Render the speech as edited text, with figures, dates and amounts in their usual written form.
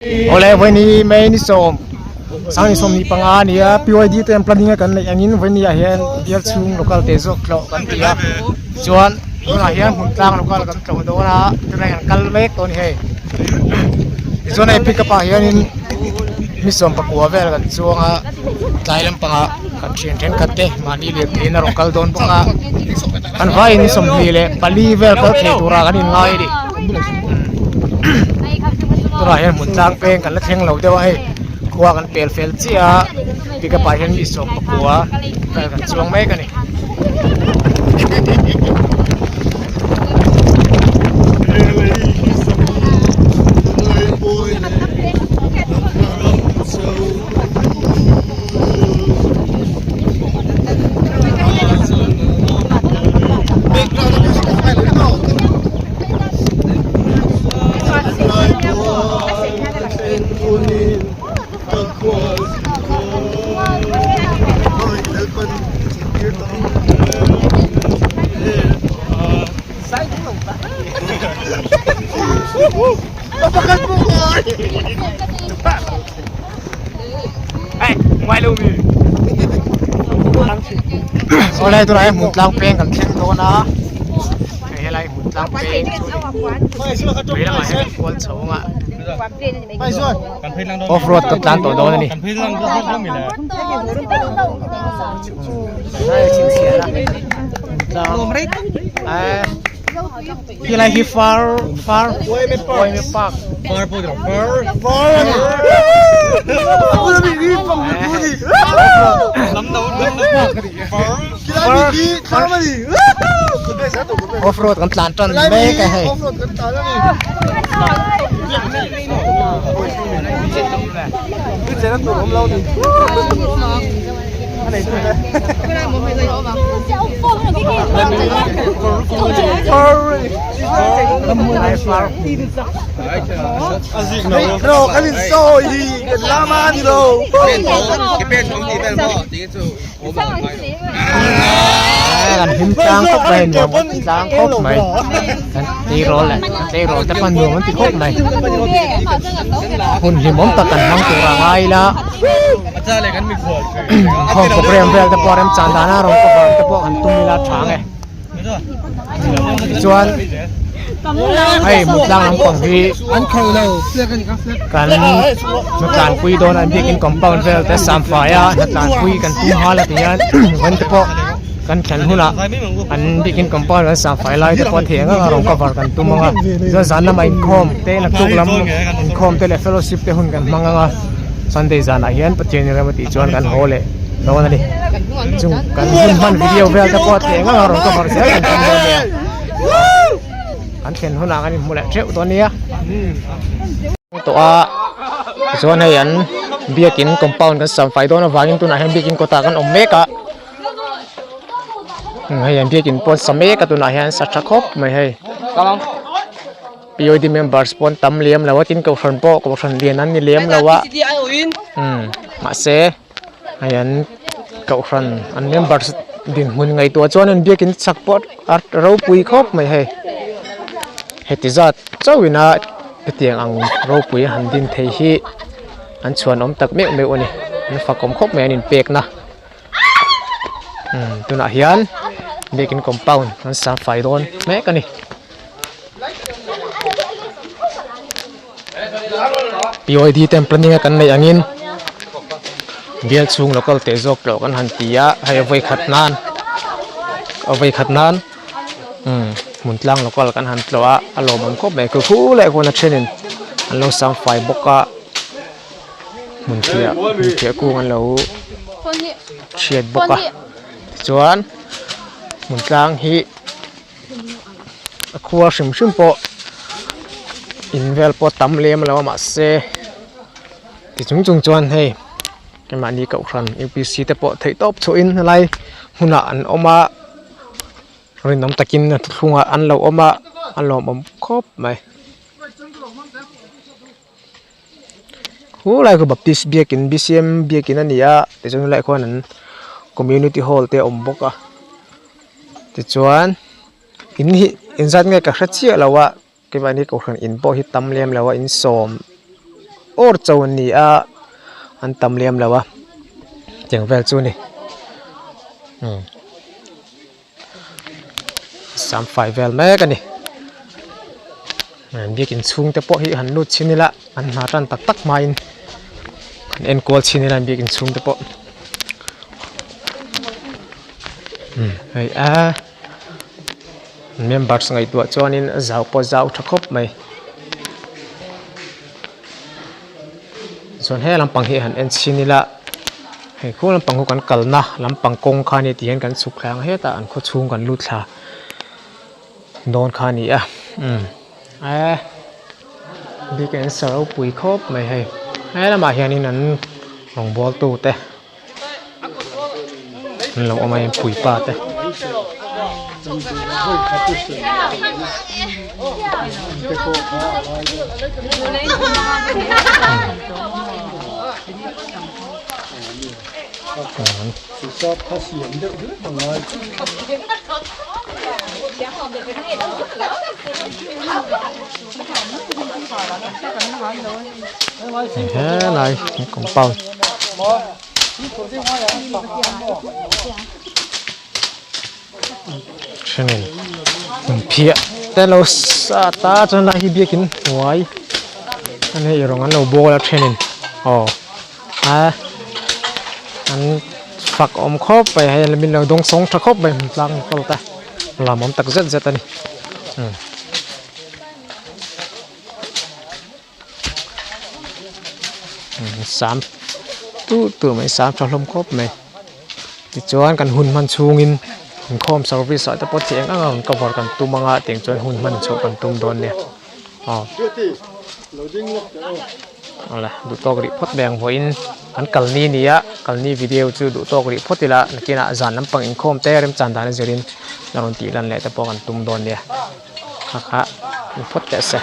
Awle vawiin May ni sawm sang ni sawmhnih panga a ni a PYD te an planning a kan neih angin vawiin ah hian bial chhung local te zawk tlawh kan ti a tichuan tunah hian hmun tlang local kan tlawh dawn a tunah hian kal mek tawh a ni hei tichuan hei pickup ah hianin mi sawm pakua vel kan chuang a tlai lampangah kan thian thenkhat te mahni lirtheiin a rawn kal dawn bawk a kan vaiin 24 vel kal thei turah kan inngai a ni. Tunah hian hmun tlang peng kan la thleng lo deuh a hei khua kan pel fel chiah a pickup ah hian mi 19 vel kan chuang mek a ni. Awle tunah hian hmun tlang peng kan thleng dawn a hei helai hmun tlang peng chu a ni lei lamah hian a kual chho ang a off road ka tlan tawh dawn a ni helai hi far far Uaime park Far pawh ni lo far Off road kan tlan tan mek a hei. Kan hlim tlang khawp mai nuam kan ti tlang khawp mai kan tleirawl leh tleirawl te pawh nuam an ti khawp mai hun hlimawm tak kan hmang tur a ngai ila khawm program vel te pawh remchan dana rawn cover te pawh kan tum ila tha ang e. Tichuan hei mutlang lampang hi kan hnatlanpui dawn a biakin compound vel te samfai a hnatlanpui kan tum nghal a ti hian vawiin te pawh kan thlen hunah an biakin compound an samfai lai te pawh a thei ang ang a rawn cover kan tum ang a chuan zan lamah inkhawm te naktuk lam inkhawm te leh fellowship te hun kan hmang ang a Sunday zanah hian Pathian rem a tih chuan kan haw leh dawn a ni. Chung kan hun hman video vel te pawh thei ang ang a rawn cover zel kan tum dawn nia. Kan thlen hunah kan inhmu leh theuh dawn nia. Tawh a chuan hei an biakin compound kan siam fai dawn avangin tunah hian biakin kawtah kan awm mek a. Hei an biakin pawh an sa mek a tunah hian sa tha khawp mai hei. POD members pawh an tam lem lo a tin kohhran pawh kohhran lian an ni lem lo a mahse hei an kohhran an members dinhmun ngaihtuah chuan an biakin chak pawh a ropui khawp mai hei heti zat chauhin a hetiang ang ropui a han din thei hi an chhuanawm tak meuh meuh a ni an fakawm khawp mai an inpekna tunah hian biakin compound an sang fai dawn mek a ni. PYD ten planning a kan neih angin bial chhung local teh zawk loh kan han ti a hei a vawi khat nan a vawi khat nan umm hmun tlang local kan han tlawh a a lawmawm khawp mai khu leh khawn a thenin an lo sang fai bawk a hmun thiah hmun thiah kung an lo chhiat bawk a tichuan hmun tlang hi. A khua hrim hrim pawh in vel pawh tam lem lo a mahse ti chung chung chuan hei keimahni kohhran U P C te pawh theih tawp chhuahin helai hmunah an awm a rinawm takin a thuthlungah an lo awm a a lawmawm khawp mai. Khulai khu baptist biakin B C M biakin a ni a tichuan helaiah khuan an community hall te a awm bawk a tichuan in hi engzat nge ka hre chiah lo a keimahni kohhran in pawh hi tam lem lo a in sawm awr cho an ni a an tam lem lo a tiang vel chu a ni umm sam fai vel mek a ni biakin chhung te pawh hi han lut chhin ila an hna tan tak tak hmain an enkual chhin ila biakin chhung te pawh umm hei a members ngaihtuah chuanin a zau pawh a zau tha khawp mai chuan he lampang hi han en chhin ila hei khu lampang khu kan kalna lampang kawng kha a ni tih hian kan chhuk thla ang hetah an khaw chhung kan lut thla dawn kha a ni a umm eee bik an sa ropui khawp mai hei he lamah hianin an rawngbawl tu te an lo awm a hei puipa te. Helai compound thenin phiah te lo sa ta chuan lai hi biakin hnuai a nia rawng an lo bawl a thenin aw a an fak awm khawp mai hei min lo dawng sawng tha khawp mai hmun tlang kal ta lam awm tak zet zet a ni. Sam tur tur mai sam tha hlawm khawp mai tichuan kan hun hman chhungin inkhawm service ah te pawh chi eng ang ang cover kan tum anga tiang chuan hun hman chhoh kan tum dawn nia aw awle duh tawk rih phawt mai ang vawiin kan kalni ni a kalni video chu duh tawk rih phawt ila nakinah zan lampang inkhawm te remchan dan a zirin a rawn tih lan leh te pawh kan tum dawn nia. Kha kha ni phawt teh se.